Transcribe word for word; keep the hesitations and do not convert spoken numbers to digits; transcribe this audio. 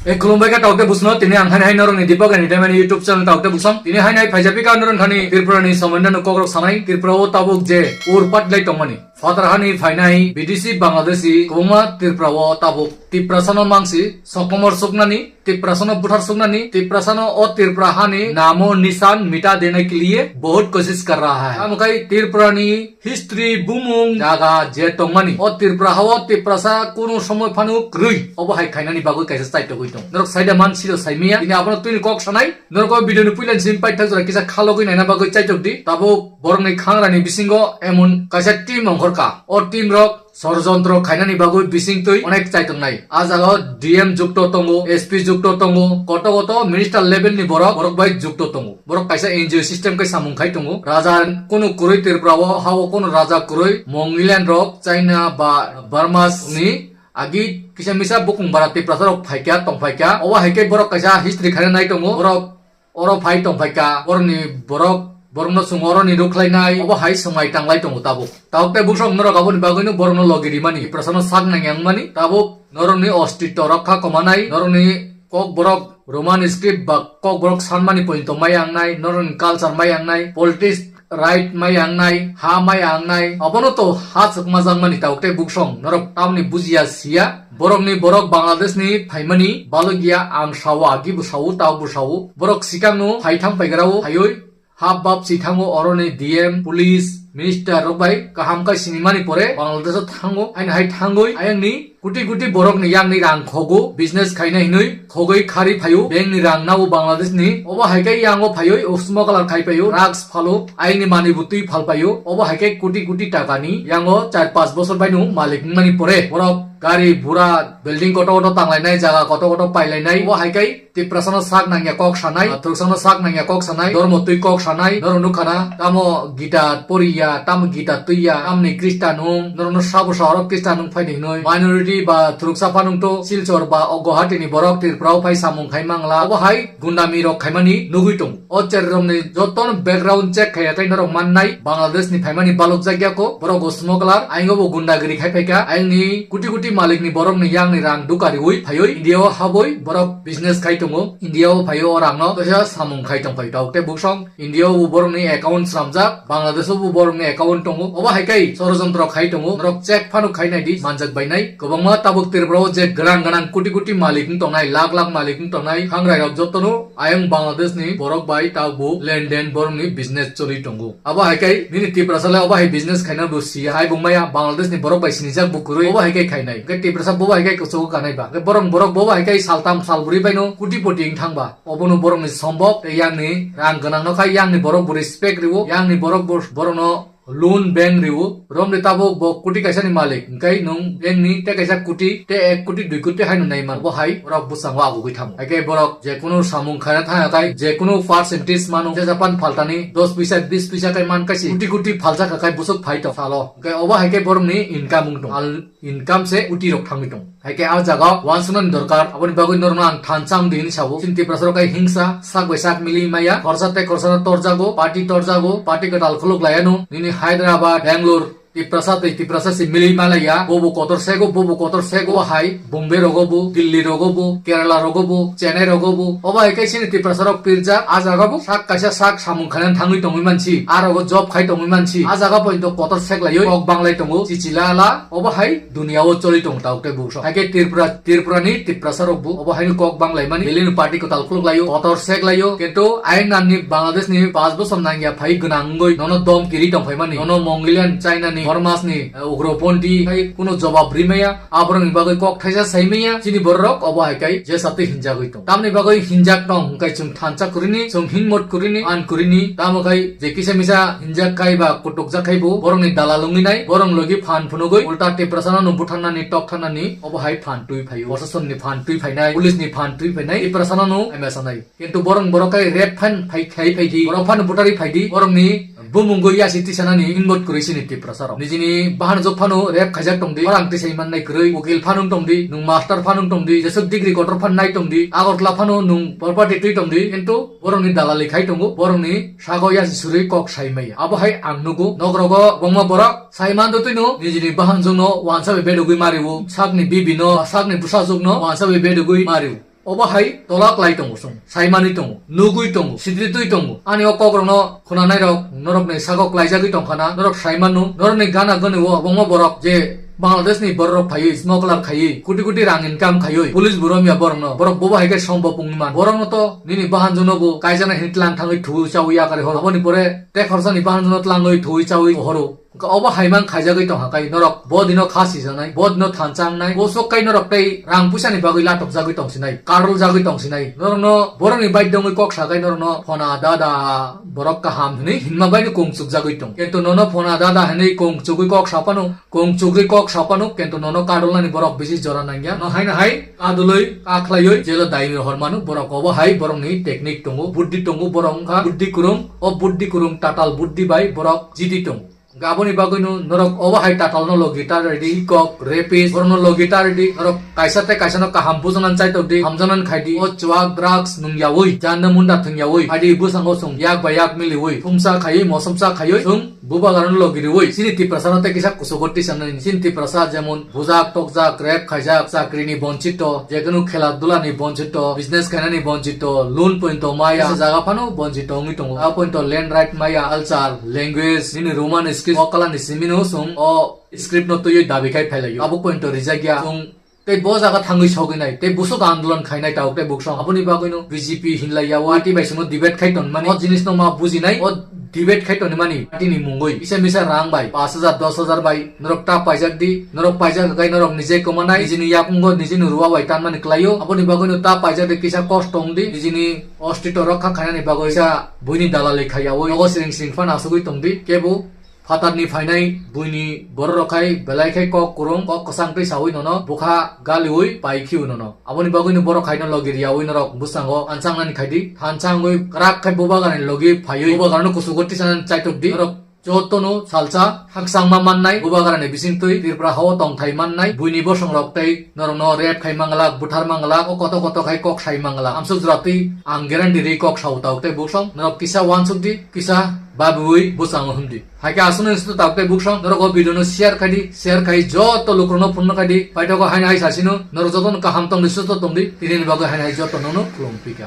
E khulumbai kha taukte busno, tini ang haini hai norokni Deepak Entertainment YouTube channel taukte busong. Tini haini hai phaijapika norok thani Tripura ni somondo no kokrok sanai, Tripura o tabuk je urpat lai tongmani. Phatar hani phainai bidesi Bangladeshi kwbangma Tripura o tabuk Tiprasa no mangsi sokomor suknani, Tiprasa no buthar suknani, Tiprasa no o Tripura hani namo nisan mita dene ke liye bahut koshish kar raha hai. Amokai Tripura ni history, bumung, jaga je tongmani, o Tripura hao Tiprasa kunu somoy phano kwrwi, obo hai khainani bagwi kaisa chaitogwi tong. Norok saida man siro saimiya, tini abono twini kok sanai, norok o video ni puila ni simi paithak jora kisa khalogwi naina bagwi chaitok di. Tabuk borokni khangrani bisingo emon kaisa team ongkhorkha. O team rok sorojontro khainani bagwi bisingtwi onek chaitongnai. A jagao D M jukto tongo, S P jukto tongo, koto koto minister level ni borok, borok bai jukto tongo. Borok kaisa N G O system khe samung khai tongo. Raja kunu kwrwi Tripura o, ha o kunu raja kwrwi Mongolian rok, China ba Burmas ni agi kisa misa bukung bara Tiprasa rok phaikha, tongphaikha. Obo hai khe borok kaisa history khaina nai tongo. Borok oro phai tongphaikha, borokni borok, borokno chwng oroni rwkhlainai, obo hai swmai tanglai tongo tabuk. Tabuk tei bwswk norok aboni bagwino borokno logi rimani, Tiprasano sak nangya wngmani, tabuk norokni ostitto rokha komanai, norokni kok borok Roman script ba kok borok sanmani poito maya wngnai, norokni culture maya wngnai, politics right maya wngnai, ha maya wngnai, abono to ha chwkma jakmani tabuk tei bwswk norok tamni bujiya siya. Borokni borok Bangladesh ni phaimani balokya ang sao, agi bo sao, tao bo sao. Borok sikang no phai thang paigra o phaioi hap bap si thango oroni D M, police, minister rok bai kaham khe sinimani pore Bangladesh o thango. Haino hai thangoi ayang ni kuti kuti borok ni yang ni rang khogo, business khaina hinoi khogoi khari phaio, bank ni rang nao Bangladesh ni. Obo hai khe yang o phaioi o smuggler khai phaio, drugs phalo, ayang ni mani bo twi phal phaio. Obo hai khe kuti kuti taka ni yang o char panch bosor bai no malik wngmani pore borok gari bura building koto koto tanglainai, jaga koto koto pailainai. Obo hai khe Tiprasano sak nangya kok sanai, Thurksano sak nangya kok sanai, dormo twi kok sanai, norok nukha na, tamo Gita poriya, tamo Gita twiya, tamni Khristan wng, norokno sabo sa oro Khristan wng phaini hinoi, minority ba Thurksa phanung to Silchar ba o Guwahati ni borok Tripura o phai samung khai mangla, obo hai gundami rok khaimani nugui tongo. O cherrokni jotono background check khaiya khe norok mannai, Bangladesh ni phaimani balok jakya ko, borok o smuggler, ayang bo gundagiri khai phaikha, ayang ni kuti kuti malik ni borok ni yang ni rang duka riui phaioi, India o haboi borok business khai tongo, India o phaio o rang no kaisa samung khai tong phai tok tei bwswk India o bo borok ni account slamjak, Bangladesh o bo borok ni account tongo, obo hai khe sorojontro khai tongo, norok check phano khai nai di, manjak bai nai, kwbangma tabuk Tripura o je gwnang gwnang kuti kuti malik wng tongnai, lakh lakh malik wng tongnai, khangrai rok jotono ayang Bangladesh ni borok bai tabuk lenden borok ni business choli tongo. Abo hai khe nini Tiprasa le obo hai business khaina bo si hai bo maya Bangladesh ni borok bai sinijak bo kwrwi obo hai khe khainai. Hwnkhe Tiprasa bobo hai khe kwchwgo kanai ba. Hwnkhe borok, borok bobo hai khe saltam salbwrwi baino kuti poti wng thang ba. Obono borokni sombok tei yang ni rang gwnang no khai yang ni borok bo respect rwo, yang ni borok bo borokno loan bank rwo. Romni tabuk bo kuti kaisa ni malik, hwnkhe nwng bank ni tei kaisa kuti tei ek kuti dui kuti hai no nai man. Bo hai borok bwskango agugwi thango. Hwnkhe borok je kunu samung khaina thang khe je kunu percentage mano, je Japan phaltani dos pisa, bis pisa kai man kaisi kuti kuti phalsa kha kai bwswk phai tong salo. Hwnkhe obo hai khe borokni income wng tong. Al income se kuti rok thangwi tong. Hai khe ah jaga uansuknani dorkar, aboni bagwi norokno ang thansa wng di hwnwi sao. Chini Tiprasa rok hai hingsa, sak bai sak mili maya, khorsa tei khorsa no torjago, party torjago, party kwtal khuluk laiano, nini Hyderabad, Bangalore, Tiprasa tei Tiprasa se mili malaya, bobo kotor sego, bobo kotor sego, hai Bombay rogo bo, Delhi rogo bo, Kerala rogo bo, Chennai rogo bo, obo hai khe chini Tiprasa rok pirjak, ah jaga bo sak kaisa sak samung khaina thangwi tongwi mansi, ah rogo job khai tongwi mansi, ah jaga poito kotor sek laiwi kok banglai tongo, chichila la, obo hai dunia o choli tong tao tei bukso. Hai khe Tripura, Tripura ni Tiprasa rok bo obo hai ni kok bang lai mani. Belai no party kwtal khuluk lai o, kotor sek lai o. Kintu ayang nani Bangladesh ni panch bosor nangya phai gwnang wngwi nono dom kiri tong phai mani. Nono Mongolian, China ni, Burmas ni, eh, ugroponthi hai kuno jobab ri maya. Aborok ni bagwi kok thaisa sai maya. Chini borok rok obo hai kai jesa twi hinjagwi tong. Tamni bagwi hinjak tong hwnkhe chwng thansa kwrwini, chwng himmat kwrwini, an kwrwini. Tamo khai je kisa misa hinjak khai ba kutuk jak khai bo borok ni dalal wngwi nai, borok ni logi phan phunugwi ulta Tiprasa no butharnani, toktharnani obo hai phan twi phaio. Proshasonni phan twi phainai, police ni phan twi phainai, Tiprasa no M S anai. Kintu borok, borok khai rep phan phai, khai phai di, borok phan butari phai di, borok ni bumung go yasi tisanani inmot kwrwi sini Tiprasa rok. Nijini bahan jok phano rep khaijak tong di, orang tisai mannai kwrwi, ukil phan wng tong di, nwng master phan wng tong di, jesuk degree kotor phan nai tong di, Agartala phano nwng property twi tong di, kintu borok ni dalali khai tongo, borok ni sago yasi surwi kok sai maya. Abo hai ang nugo, nok rogo kwbangma borok sai mando twino nijini bahan jokno wansa bai bedugwi mario, sakni bibi no, sakni bwsajwk no wansa bai bedugwi mario. Obo hai tola klai tongo chwng, saimani tongo, nugwi tongo, sidritwi tongo. Ani o kokrokno khunanairok norokni sago klaijagwi tongkhana, norok saimano, norokni gana gani o kwbangma borok je Bangladeshni bororok phaiwi smuggler khaiwi koti koti rang income khaiwi police bo romya borokno, borok bobo hai khe sombo pungman. Borokno to nini bahanjono bo kaijana hini tlang thangwi thuwi chawi yakarwi horo. Aboni pore te khorsani bahanjono tlangwi thuwi chawi horo. Wngkha obo hai mang khaijagwi tongkha kai norok bo dino kha sijanai, bo dino thansa wngnai, bo sok kai norok tei rang puisani bagwi latok jagwi tongsinai, karol jagwi tongsinai. Norokno borokni baidya wngwi kok sakai norokno phona dada borok kaham hwnwi hinma baino kong chukjagwi tong. Kintu nono phona dada hwnwi kong chugwi kok sapano, kong chugwi kok sapano, kintu nono kadolnani borok bisi jora nangya. No haino hai kadolwi kakhlaiwi jelo daimi rohor mano borok. Obo hai borokni technique tongo, buddhi tongo, borok wngkha buddhi kwrwng. O buddhi kwrwng tatal buddhi bai borok jiti tongo. Aboni bagwino norok obo hai tatalno logi ta redi, kok, rapist, borokno logi ta redi, norok kaisa tei kaisano kaham bujanani chaitok di, hamjanani khai di, o chuak, drugs nung yaui, janda munda thwng yaui, adi bwskango chwng yak bai yak miliui, thumsa khaiwi, mosomsa khaiwi, chwng bubagrano logi riui, chini Tiprasano tei kisa kusugo tisanani, chini Tiprasa jemon bujak, tokjak, rape khaijak, chakrini bonchito, jekunu khela dulani bonchito, business khainani bonchito, loan pointo maya, kisa jaga phano bonchito wngwi tongo. A pointo land right maya, culture, language, nini Roman script, o kalani simino chwng o script no twiwi dabi khai phailaio. Abo pointo rijak ya, chwng tei bo jaga thangwi sogwi nai, tei busuk andolon khainai tabuk tei buksong. Aboni bagwino B J P hinlai ya, o party bai chwngno debate khai tonmani, o jinisno ma bujinai, o debate khai tonmani party ni mungwi. Kisa misa rang bai, pash hajar, dos hajar bai, norok ta paijak di, norok paijak kai norok nije kwmanai, nijini yakungo nijini ruwa bai tanmani klaio. Aboni bagwino ta paijak di, kisa kosto wng di, nijini ostito rokha khainani bagwi kisa buini dalali khaiyaui, nogo siring siring phano asugwi tong di, kebo phatarni phainai buini bororok khai belai khai kok kwrwng, kok kwchang twi saui nono bwkha galiui pai khio nono. Aboni bagwino borok khaino logi riyaui norok bwskango thansa wngnani khai di, thansa wngwi kwrak khai bubagrani logi phaiwi bubagrano kusugo tisanani chaitok di. Norok jotono salsa khakchangma mannai bubagrani bisingtwi Tripura hao tongthai mannai buini bosongrok tei norokno rape khai manglak, buthar manglak, o koto koto khai kok sai manglak. Amsuk jora twi ang guarantee ri kok sao tabuk tei buksong norok kisa uansuk di, kisa babiui bwskango hwn di. Hai khe aswkno nini sito tabuk tei buksong norok o video no share khai di, share khai joto lukurokno phunukna khai di. Paithago haino hai sasino norok jotono kaham tong di, susto tong di, tinini bagwi haino hai joto nono khulum pika.